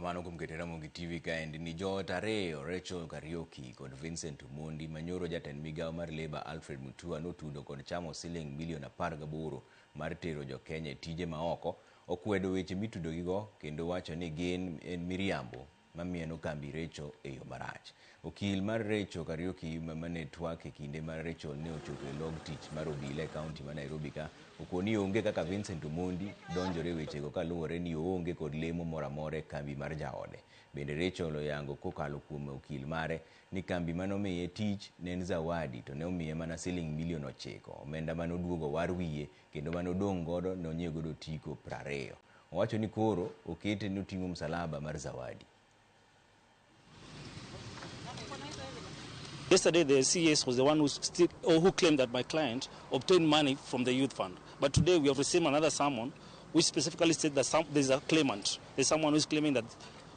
Erokamano kuom keto Ramogi TV kaendi ni joot ariyo Rachel Kariuki kod Vincent Omondi manyoro jatend migawo mar Labour Alfred Mutua notudo kod chamo siling milion 18 mar tero jokenya e tije maoko okwedo weche mitudogigo kendo wacho ni gin en miriambo mamieno kambi Rachel e yo marach. Okil mar Rachel Kariuki mane twak e kinde ma Rachel ne ochopo e log tich mar obila e kaunti ma Nairobi ka okoni onge kaka Vincent Omondi donjore e wechego kaluwore ni oonge kod lemo moro amora e kambi mar jaode. Bende Rachel oyango kokalo kuom okil mare ni kambi manomiye tich ne en Zawadi to ne omiye mana siling milion 9 omenda manoduogo war wiye kendo manodong' godo ne onyiewo godo otiko 20. Owacho ni koro okete ni oting'o msalaba mar Zawadi. Yesterday, the CS was the one who, still, or who claimed that my client obtained money from the youth fund. But today we have received another summon which specifically states that there's a claimant. There's someone who's claiming that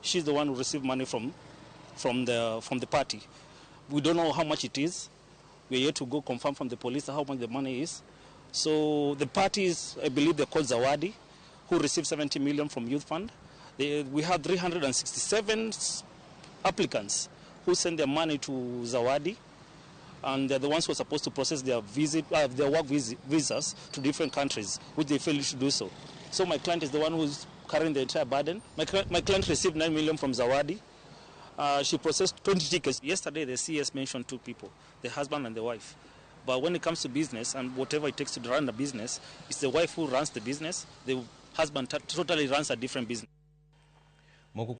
she's the one who received money from the party. We don't know how much it is. We're yet to go confirm from the police how much the money is. So the parties, I believe they're called Zawadi, who received 70 million from Youth Fund. We had 367 applicants who sent their money to Zawadi, and they're the ones who are supposed to process their their work visas to different countries, which they failed to do so. So my client is the one who's carrying the entire burden. My client received 9 million from Zawadi. She processed 20 tickets. Yesterday, the CS mentioned two people, the husband and the wife. But when it comes to business and whatever it takes to run a business, it's the wife who runs the business. The husband totally runs a different business. Moko